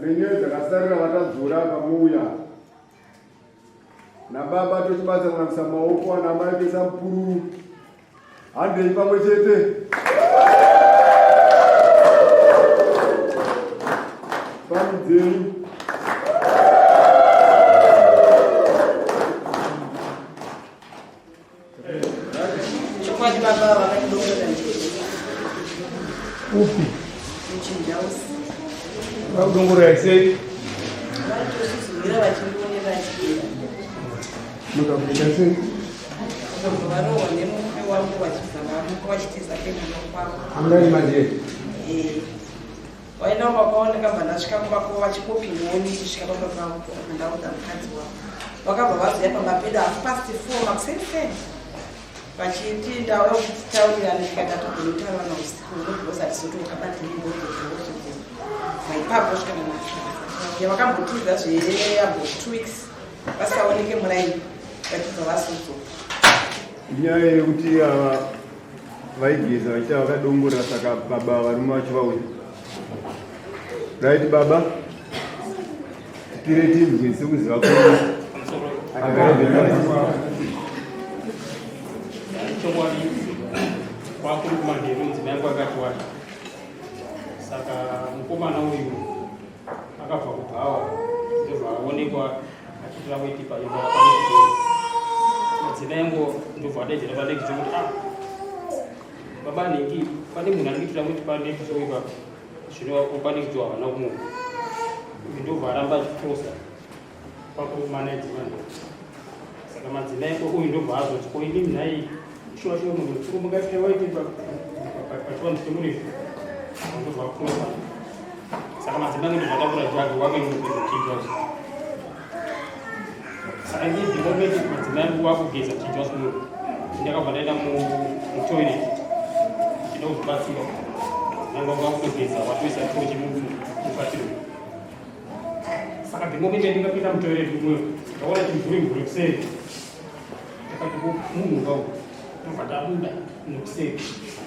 Renyaya dzakasarira vatadzora pamuuya nababa tochibatsa kunamisa maoko ana mai kuisa mupururu handei pamwe chete. Pamidzenyu. Chokwadi baba vakatidongorera Upi? Muchinjausi. Vakudongorera sei? Vaitosuzumira vachindionera vachidera. Mukakuita sei? Vakabva varohwa nemurume wangu vachibva vamuka vachitiza kuenda kwavo. Hamuna manje? Eh. Waenda kumba kwavo ndakabva ndasvika kumba kwavo vachingopindawo ndichisvika pamba pavo ndakabva ndaudza mukadzi wavo. Vakabva vazouya pamba pedu half past four makuseni vachiti ndauya kuti titaurirane ndikati hatogoni kutaurirana usiku uno because hatizotouka padinibozobva ipapo svika nanhasi vakambotiza zve about 2 weeks vasaoneke muraini vachibva vazodzoka. Inyaya yekuti ava vaigeza vachiita vakadongorera saka baba varume vacho vauya. Right baba? Tipire tinzwe sekuziva kwedu. Chokwadi kwakuri kumanheru mudzimai wangu akati wati saka mukomana uyu akabva kubhawa ndobva aonekwa achitora weti paimba panext door. Madzimai angu ndobva adaidzira panext door kuti ah baba nhingi pane munhu ari kuitira weti panext door ipapo. Zvino panext door havana kumuka. Uyu ndobva aramba achikrosa pakumanaidzi vanhu. Saka madzimai angu uyu ndobva azoti ko inini nhai shuwa shuwa munhu mukuru mungaitira weti pachivanhu chemurifu. Ndobva akrosa. Saka madzimai angu ndobva atakura jagi wake ndokugeza muchinja. Saka inini the moment madzimai angu wakugeza muchinja wacho ndakabva ndaenda mutoilet ndichida kuzvibatsira. Madzimai angu wakutogeza watoisa tochi mubathroom. Saka the moment yandingapinda mutoilet mumwe ndakaona chimvuri mvuri kuseri. Ndakati munhu kawo ndobva ndabuda nekuseri.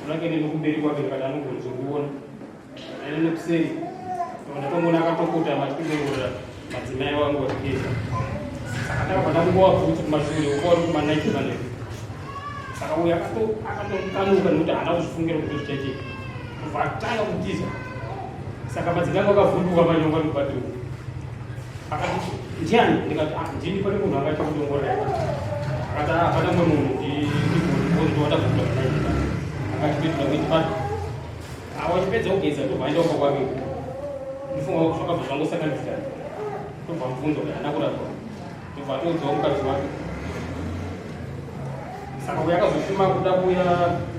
Unake nekumberi kwake ndikati anogona kuzondiona. Ene nekuseri ndakamuona akatokota machikudongorera madzimai wangu vachigeza. Saka ndakabva ndamungova bvutsi kumashure uko uri kumanaiti manheru. Saka uyu akatokanuka nekuti haana kuzvifungira kuti zvichaitika. Ndobva atanga kutiza. Saka madzimai angu akavhunduka manyonga mubathroom. Akati ndiani? Ndikati ah ndini pane munhu angaita kudongorera. Akati ah hapana mumwe munhu ndondabvunza kunaita. Akati petura kuti papi. Wachipedza kugeza ndobva aenda kumba kwake. Ndifunga kuti zvakabva zvangosanganisira. Ndobva mubvunza kuti haana kurapwa. Ndobva atoudzawo mukadzi wake. Saka uyo akazofuma kuda kuya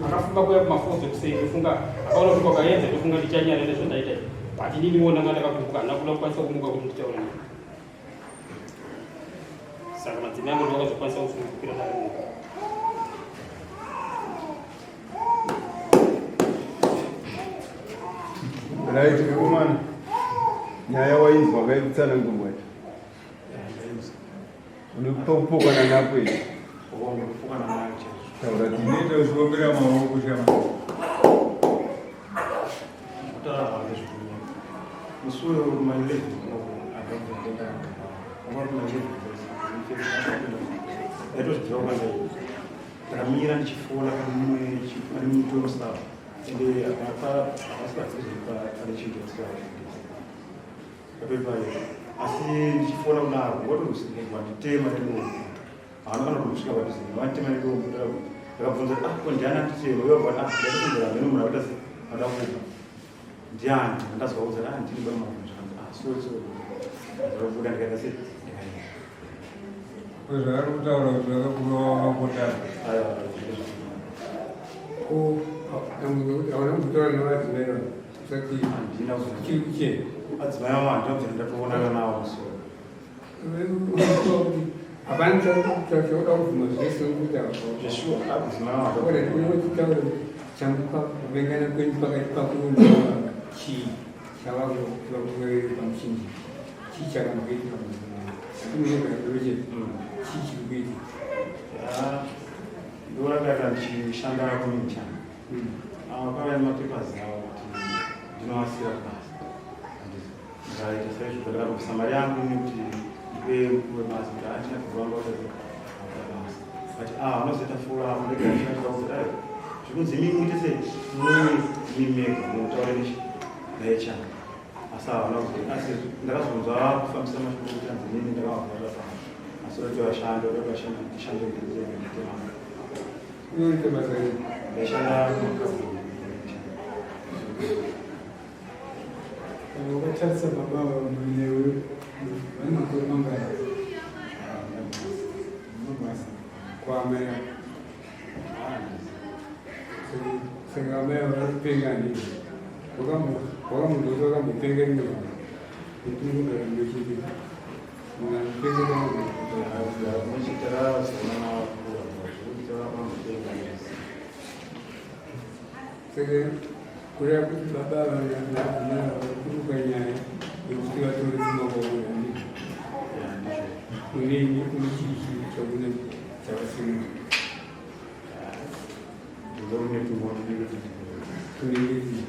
akafuma kuya kumafour ekuseni ndofunga akaona kuti kwakaedza ndofunga ndichanyara nezvandaita. But ininiwo ndanga ndakagumbuka handina kuda kukwanisa kumuka kuti nditaure naye. Saka madzimai angu ndovakazokwanisa kusunungukira dare. Right, vekomana. Nyaya wainzwa kaikutsanangurwa. Une kupokana napo here? Kupokana nayo chaizvo. Taura tinoita uchiombera maoko shama. Kutaura kwake zvikuru. Musi uyo kuma 11 o'clock akabva kuenda kuma 11 ndaitozviziva kwandaiita. Ndakamira ndichifona pane muti wemusawa ende hapasi padhuze pane chinhu chemusawa ndatoipayo asi ndichifona kudaro wanditema nedombo haana kana kumbosvika padhuze wanditema nedombo ndakabvunza ah ko ndiani anditema uyo abva ah ndatofungira hameno munhu akuita se ada kuba ndiani ndazvaudza ah ndini bamama zvakanzi ah sorry sorry ndakabuda ndikaita se ndikaenda. Zvaari kutaura kuti vakakurova vakotana. Ko hauna kumbotaura nevadzimai vavo usati Handina chiri kuchena? Madzimai avo handina kubvira ndatoonana navo musoro. Hapana chauda kubvuma zvese kuti Zveshuwa madzimai avo. Ore unotitaura chamupa kuvengana kwenyu pakati pako chii chavakuvakuvereri pamuchinji chii chakamboitika atimunogara kuroche chii chiri kuitika? Ndorangara ndichishanda kuminchana. Pakauya nemapapers avo kuti ndinovasira kubasa. Ndaita saizvozvo, ndakatobvisa mari yangu ini kuti ndipe mukuru webasa kuti handina kuramba kuti basa. But ah, vanozoita follow up ndega ndichida kuti ai zvikunzi imi muite sei muuye imi mega munotaura neHR. Asi havana kuzoita, asi ndakazonzwa kufambisa mashoko kuti hanzi inini ndakavabvarira pano. Asi kuti vashande, kuti vashande, ndishande nditeme nditema. Unoita basa rei? Ndaishanda kumakabhini. Wakatarisa baba ava newe vane makore mangani? Mabasa Kwaamai avo. Saka amai avo vari kupenga handii? Wakamudzosa wakambopenga rimwe zuva kuti unogara munochiti munhu anopenga Saka kureva kuti baba ava naamai ava vari kuruka nyaya yekuti vatore pfuma kwavo handii? Uneni une chii chii chauna chavasina? Tunenge tii.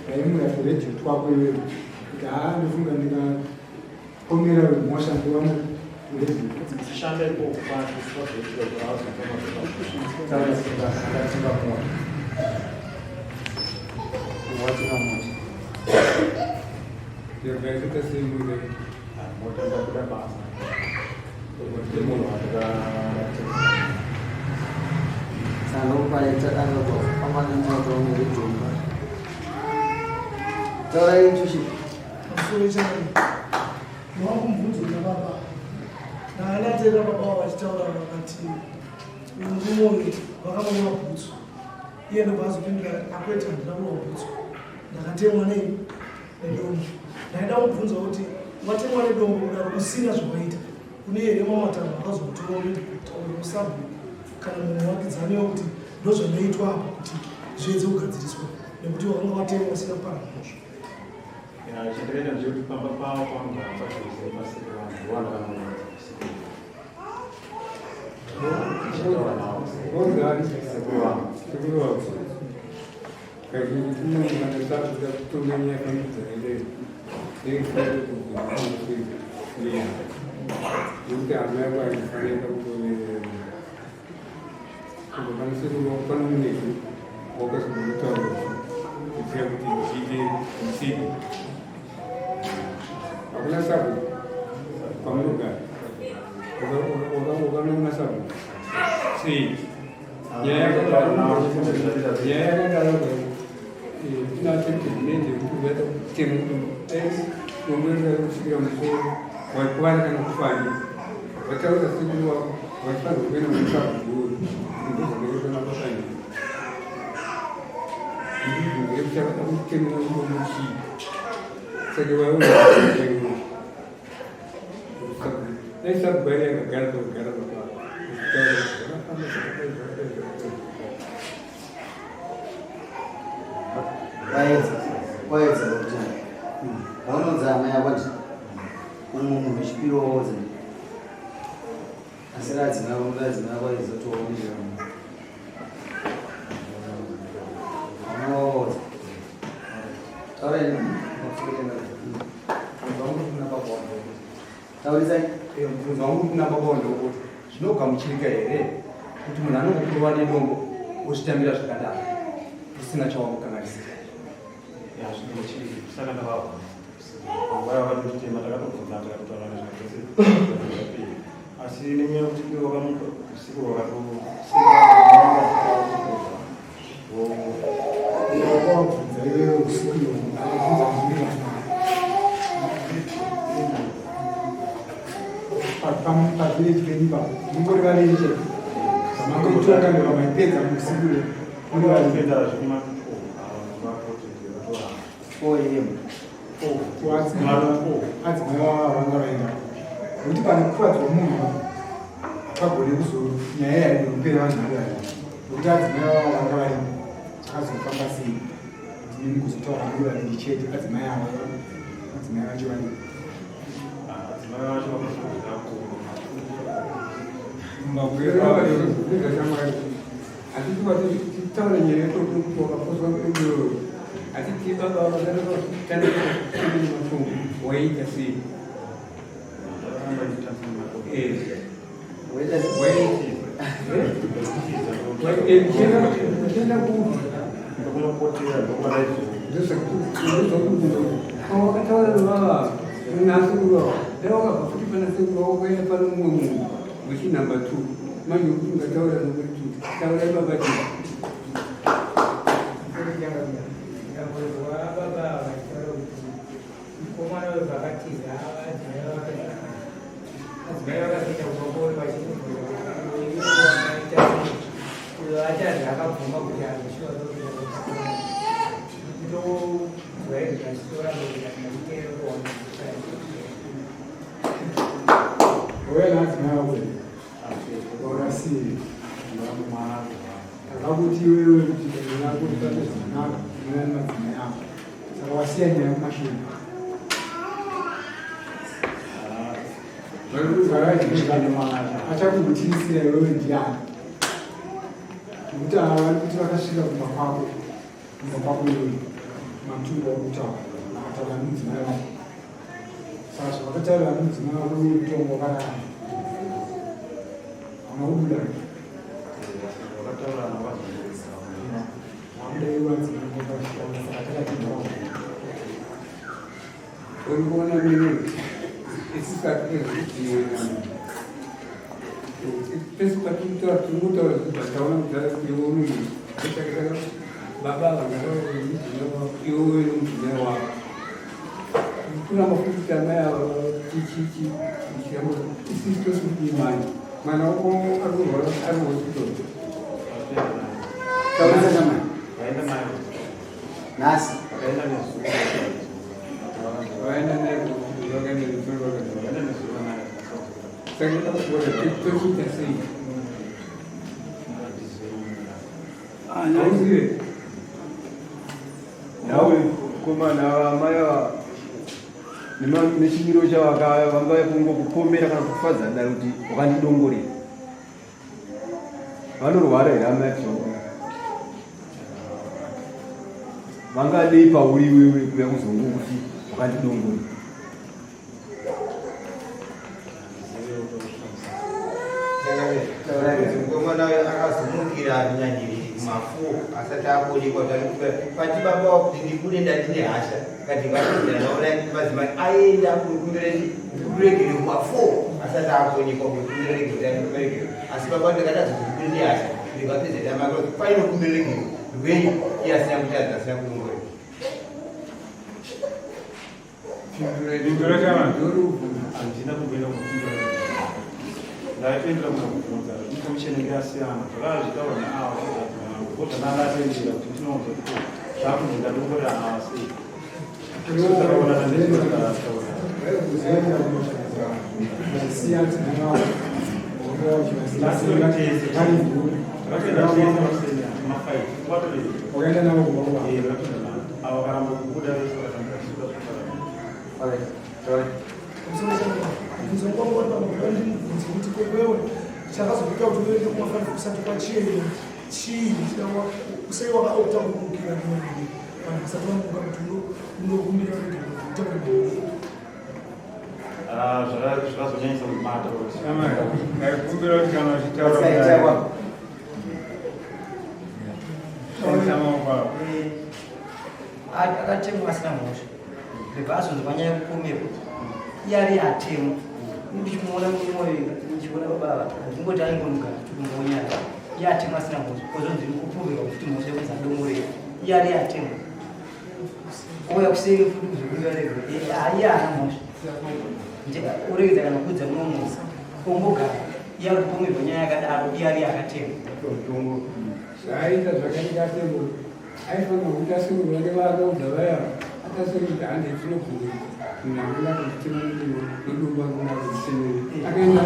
Ndaimura turedhiyo twako iwewe kuti haa ndofunga ndikapomera mhosva ndowana turedhiyo. Ndichishanda ikoko kwacho sikazoitika kuti Takatenga mota. Watenga mota. Yakaita sei mota? Mota ndabuda basa. Munhu andakatenga. Saka upaita akafamba nemoto neridhomba. Taurai Tushi. Pamusoro chai ndava kumubvunzo nababa ndaandateerera baba vavo vachitaura vakati murume uyu vakamurova bhutsu, iye ndobva azopindura akwete, handina kurova bhutsu, ndakatemwa nei nedombo. Ndaida kumubvunza kuti watemwa nedombo kudaro usina zvawaita, kune here mamwe matanho akazotora kutaura musabhuku kana mumwe wakidzaniwo kuti ndozvandaitwa apa kuti zviedze kugadziriswa, nekuti wakanga watemwa usina kupara mhosva? Chandakaita ndechekuti pamba pavo pavanogara padhuze pasiri vanhu ndovandakanoudza usiku. Ndichitaura navo. Wozani? Sekuru vangu. Sekuru wako. Kazhinji tinongana takuda kutonga nyaya panodzakaidai neifanira nekuti hama yako aifanira kutoverera kubva pana sekuru wako pano munezvi wakazombotaura kuitira kuti zviite musiki. Hakuna sabhuku kwamunogara? Wakanoona sabhuku sei? Nyaya yakadaro ina settlement yekuti ukaita kutema dombo kusvikira musoro waikuvara kana kufani vataura sekuru wako vachifanirwa kuenda musabhuku iwoyo ndozvakaitwa napapani ndizvo chakada kutemera mudombo chii? Saka waiona dai sabhuku ainge akagara pakagara papa kutaura zvakafamba zvakadai zvakadai zvakadai. Waedza. Waedza kuti vaunodza amai ako ndi umwe munhu wechipiri waudza asi radzimai ako radzimai ako aizotoonera unowaudza. Taurai. Taurisai. Mubvunzo wangu kuna baba wandoko, zvinogamuchirika here kuti munhu anongokurova nedombo ozvitambira zvakadaro usina chawamukanganisira? Zvinochiriki saka ndavabva panguva yavakatonditema takatobvunzana takatotaura nezvazvose zvapera, asi nenyaya yekuti ivo vakamuka usiku Wabvunza. Ndakubvunza iwewe usiku iwo, ndakubvunza ndiri pavillage penyu ipapo mungori vaviri chete zvamangoitonga ndovamaipedza usiku iwo muri vaviri. Adzimai vava vanga vaenda nokuti pane kukuvadzwa munhu hapagone kuzo nyaya yainopera vanhu vari vaviri nokuti adzimai vava vanga varimo. Zvakazofamba sei kuti imi kuzotaura muri vaviri chete adzimai ava adzimai vacho vari Adzimai vacho vakazoenda Hatiti titaure nyaya yekuti wakaposwa iwewe, hatiti baba vakatandamatongo waiita sei? Uchienda kupi? Wakataura nevava nasekuru ava, dai wakabva futi pana sekuru vako ukaenda pane mumwe munhu wechinumber 2 manje kuti ungataura number 2 taurai baba chii. Ndambonzwa baba vachitaura kuti mukomana uyu pakatiza adzimai vakazoenda kumba vachimubvunza kuti uyu wakaita sei, uyo atadza akabvuma kuti azoshuwa ndozwa izvi vachitoramba kuti handikuteerera kuwana. Uya naadzimai vako vaurasiye takakuti iwewe kuti dare rako rifambe zvakanaka unoya nemadzimai ako saka wasiya nyaya kumashure. Achakugutirisira iwewe ndiani? Nekuti ava vari kuti vakasvika kumba kwako, kumba kwako iwewe matumba uri kutaura vakataura nemudzimai wako, saka zvavakataura nemudzimai wako iwe mutongo wakararama hauna kubuda wakuda iwe adzimai vachitaura saka takatibvawo. Uri kuona mene isisatikudziwana pese patinotaura tinongotaura zvataona kudhara kuti iwe uri saka baba vangataura iwe uri mudzimai wako kuramba futi kuti amai ava chichichi ichiramba isisi tose kudii manje mwana wako ari kurwara ari hospital. Taurisa namai. Nhasi. Vaenda naye vakaenda nesoro vakaenda saka tochiita sei? Hauzive? Nawe komana amai ava nechimiro chavakaya vanga kungokupomera kana kufadza dare kuti wakandidongorera. Vanorwara here amai acho? Vangadei pauri iwewe kuya kuzongokuti wakandidongorera? Mukomana uyu akazomukira nyanyiriri kumafuwo asati akonekwa kuti arikubuda. Pati baba wakuti ndibude ndandine hasha kati ngapinda naona madzimai aenda kunokumbira kuregere kumafuwo asati akonekwa kunokumbira regere kuti regere, asi baba ndakatadza kuti ndibude nehasha ndikapedza ndamaka kuti painokumbira regere rwenyu iye asina kutadza asina kudongorera. Handina kumboenda kupindura, ndaitoendera kuna kubvunza information yange yasiyana zvakava zvitaurwa neava kozvanandatendera kuti ndinounza kuti zvakunzi ndadongorera ava sei. Wakaenda navo kumba kwavo. Avo vakaramba kubuda vese vakatanga. Mubvunzo wangu wari pamabva ndimubvunze kuti kwewewe chakazokuita kuti uende kumafanira kusati kwachena chii, usai wakaopta kumukira vanhu vasati vamuka kuti unokumbira kutaura. Zvakazonyanyisa kubata kuti ndaikumbira kuti kana uchitaura shandisa maoko ako. Akatemwa asina mhosva ndobva azonzi panyaya yekupomerwa iye ari atemwa. Ndichimuona mumwoyo, ndichiona baba ava, handingoti aingonogara tikumonyaya iye atemwa asina mhosva, kozonzi kupomerwa kuti mhosva yekunzi adongorera iye ari atemwa. Ouya kuseri futi kuzokumbira ruregerero. Iye haana mhosva. Uregedza kana kuudza mumwe munhu ongogara iye ari kupomerwa nyaya yakadaro iye ari akatemwa. Zvaaita zvakaita atemwa aifanirwa kuti asekuru vake vaakaudza vaya atasiri kuti hande tinobvunza munhu anoda kunditema nedombo anoda kunditema akaenda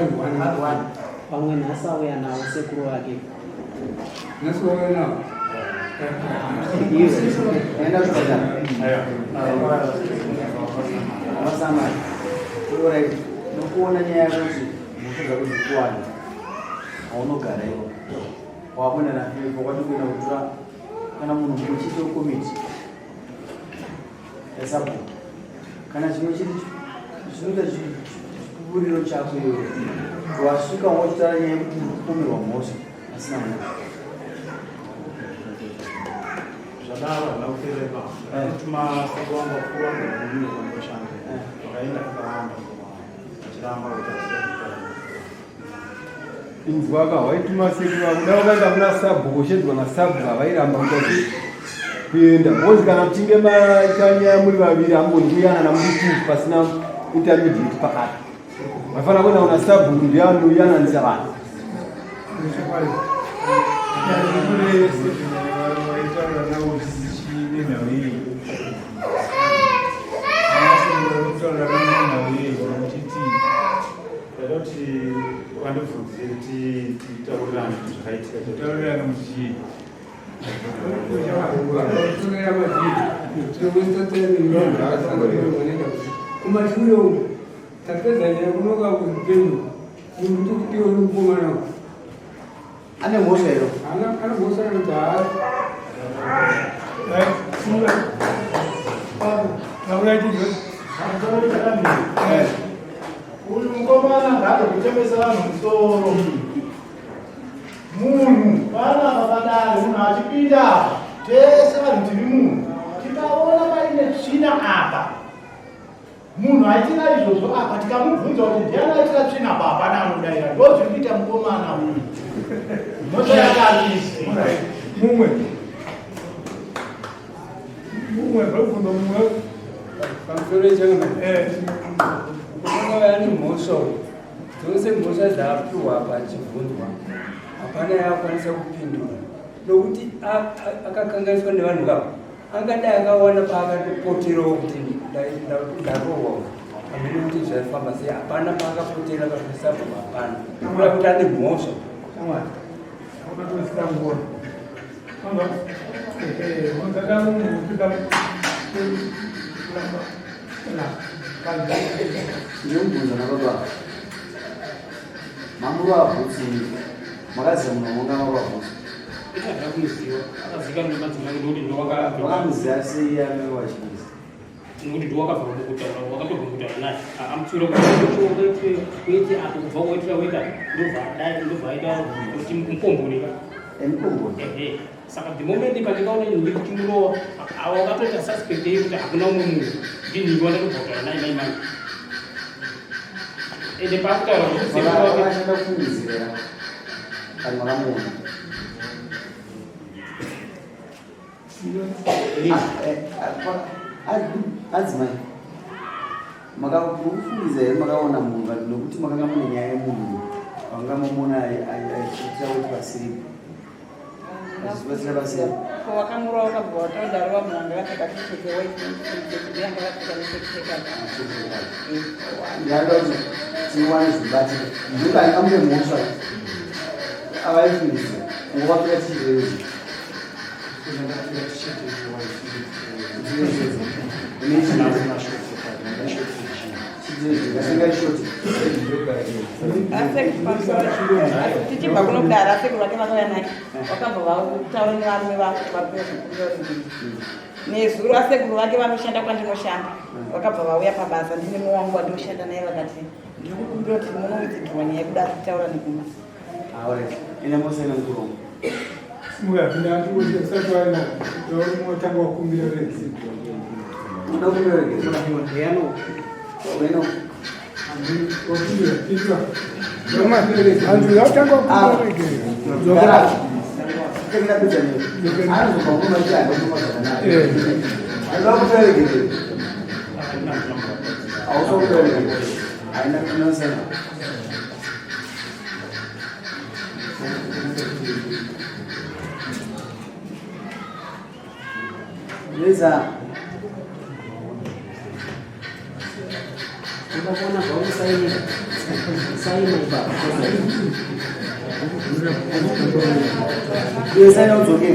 ari one. Pamwe nhasi auya nawo sekuru vake. Nhasi wauya nawo. Enda kuchipatara. Vasamari. Alright. Nokuona nyaya yekuti mhosva dzako dzikuwanda. Haunogara iwe. Wakuenda naFilipo kwati kuenda kutora kana munhu mumwe chete wekomiti yasabhuku. Kana chimwe chiri chinoita chipupuriro chako iwe. Wasvika wochitaura nyaya yekuti uri kupomerwa mhosva asina mhosva. Zvadaro handina kuperera ipapo. Ndakatuma sekuru vangu vakuru vangu vamunyika kwandinoshanda. Vakaenda vakaramba vachiramba kuti hazvina. Inzwaka waituma sekuru vako dai wakaenda kuna sabhuku uchiedzwa nasabhuku havairamba kuita sei kuenda because kana muchinge maita nyaya muri vaviri hamugoni kuyanana muri two pasina intermediate pakati vaifanira kuenda kuna sabhuku ndiye anoyananisa vanhu. Ndaida kuti vandibvunzire titaurirane zvakaitika. Taurirane muchii? Kumashure uku tapedza nyaya kunoka kupenyu munhu tikupiwa mukomana uku ane mhosva here? Ane mhosva kana kuti haasi? Uyu mukomana ngaade kutemesa vanhu musoro. Munhu panapa padare munhu achipinda apa tese vanhu tiri munhu tikaona paine tsvina apa munhu aitira izvozvo apa tikamubvunza kuti ndiani aitira tsvina apa hapana anodaira ndo zviri kuita mukomana uyu mhosva yake ariisi mumwe mumwe zvobvunza mumwe pamusoro yechanga mukomana uyo ane mhosva uyu dzose mhosva dzaapiwa apa achibvunzwa hapana yaakwanisa kupindura nokuti akakanganiswa nevanhu vavo angadai akawana paakatopoterawo kuti ndarohwa hamene kuti zvaifamba sei hapana paakapotera paisabva hapana kuda kuti ane mhosva Ndinobvunza nababa mamurova bhutsu makaziva munhu wanga marova bhutsu wakamuziva sei amai wachibisa Nokuti ndiwakabva mukutaura wakatobva mukutaura naye amutsiura kuti kuite apo kubva kuitira wega ndobva dai ndobva aita kuti mukomboni ka mukomboni ehe saka the moment pandikaona nyingi kuchimurowa awa wakatoita suspect yei kuti hakuna umwe munhu ndinhingi wandakabva kutaura naye mai manje ende paakutaura kuti sekuru wake vakashanda kufungidzira kana makamuona Adzimai, makafungiza here makaona munhu kati nokuti makanga mune nyaya yemunhu vanga mamuona achiitira kuti pasiripo achibatsira pasiripo wakamura wakabva wataura munhu anga akapfeka t-shirt yewhite anga akapfeka nesheti ndinoda kuti tiwane zvibatsiro nekuti handingamupe mhosva avaifungidzira kungovapfeka t-shirt yewhite Tichibva kuno kudara asekuru vake vakauya naye vakabva vataura nevarume vavo vapiwa zvekumbira nezuro asekuru vake vanoshanda kwandinoshanda vakabva vauya pabasa ndine mumwe wangu wandinoshanda naye vakati ndiri kukumbira kuti munowithdrawa nyaya yekuda kutaura nekumba Enda mosena mukuru. Simuka pinda usati waenda unotanga wakumbira regisi. Unoda kumbira regisi? Wena. Hanzi watanga kumbira regisi. Tengera pizza newe. Anozobva kuma chii anotuma zvakanaka. Ndakutaregerera. Hausa kutaregerera. Haina kunasana. Leza. Ukaona zvausaina saina ipapo. Iwe saina udzoke.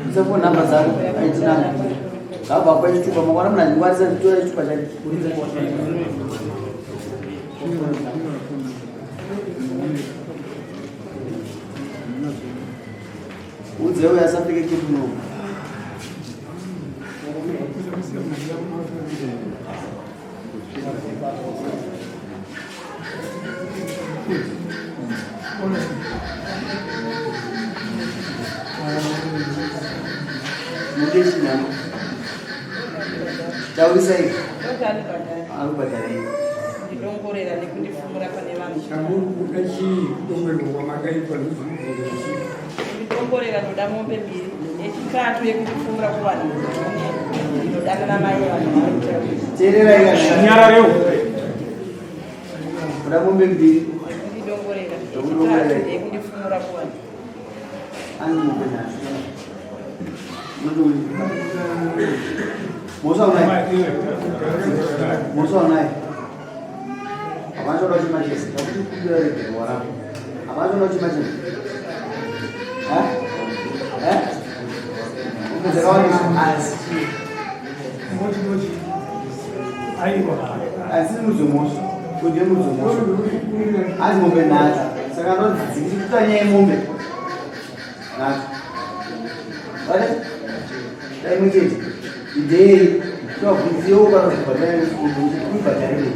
Isa phone number dzako, ID number. Ngabva kwa chitupa mangwana munhu achingwarisa kutora chitupa chake. Udze uyo asapfeke kepu no. Mude chinhamo. Taurisa ivi. Arikubhadharei. Kundidongorera nekundifumura pane vanhu. Chamuri kuda chii kudongorerwa kwamakaitwa ndozvinobvunza chii? Kundidongorera ndoda mombe mbiri yechitatu yekundifumura kuvanhu ndinodana namai vanhu vari kutaura. Teererai kana. Nyarareu. Kuda mombe mbiri. Kundidongorera Ndokudongorera. yechitatu yekundifumura kuvanhu. Ani mombe nhatu. Mhosva unayo? Mhosva unayo? Hapana choda chimachesi. Ndakuti kumbira regerwa rako. Hapana choda chimachesi. Eh? Eh? Mombe dzakawandisa. Asi. Asi mudzomosva. Kudye mudzomosva. Asi mombe nhatu. Saka ndodzidzikisa nyaya yemombe. Nhatu. Vale? Dai imwe chete. Idei. Tobvunziwo kana kubhadhara kubhadharire.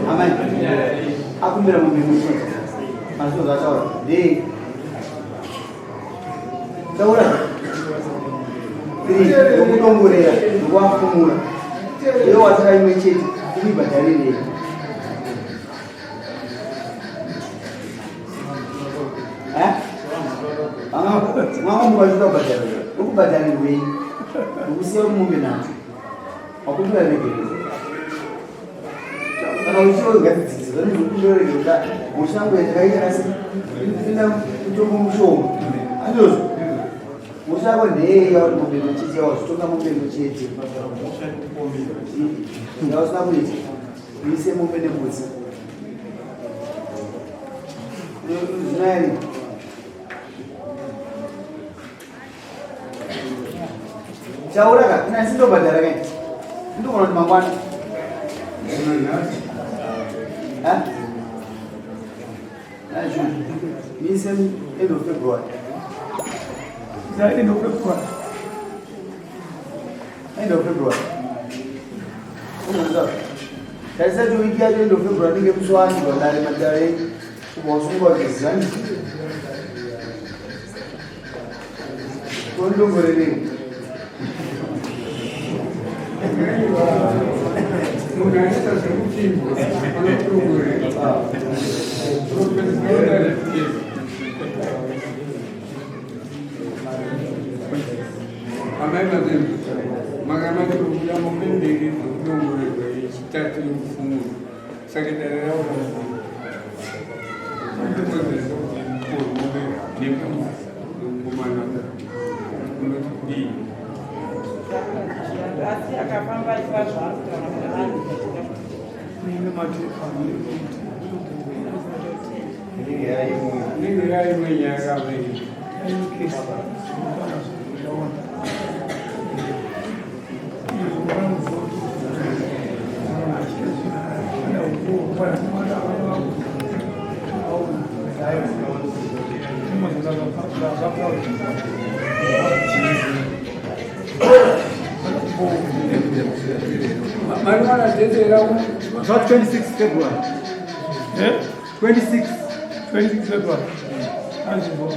Amai. Akumbira mombe imwe chete. Mazvo zvataura. Ndei. Taura. Three. Nokudongorera. Nokuafumura. Iwe watora imwe chete. Kuibhadharirei. Eh? Mama mukachida kubhadharirwa. Ukubhadharirwei? Ukusiya mombe nhatu. Wakumbira regerero. Kana uchiwa ugadzidzikisa, zvanozokumbira regerero da. Mhosva yangu yandakaita asi ina mutombo mushoma. Andizvo? Mhosva yako ndeyei yauri mombe imwe chete yawazotonga mombe imwe chete. Yausina kuita. Uise mombe nembudzi. Zvinairi. Taura ka, ina sindobhadhara kai. Ndogona kuti mangwana. Ha? Acho. Mise end of February. End of February. End of February. Unonzwa? Tarisa kuti wiki yacho end of February ndinge musi wani padare madare ubva wasungwa kuti zani. Kondongorerei. Munhu anoita zvekupfimbwa anodongorera. Unopedzisira Amai Mazembe, makamati kubuda mombe mbiri dzekudongorerwa yechitatu yekufumura. Saka dare raona kuti mombe nembudzi yomukomana unoti kudii? Asi akafamba achiva zvaari kutaura kuna vanhu. Inenge yaimwe nyaya kamai. Mari mana dete rako Zva 26 February. Eh? 26. 26 February. Anzvimbo.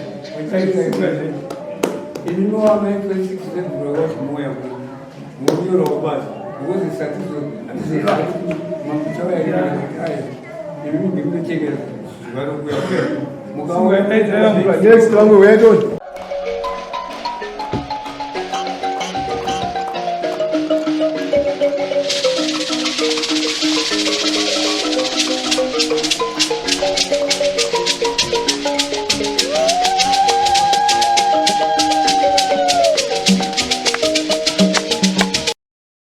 Inini wamai 26 February wacho moya kuno monyorawo basi because satizo mamutaura aya inini ndimunochekera zuva rokuya. Next vamwe uyai toni.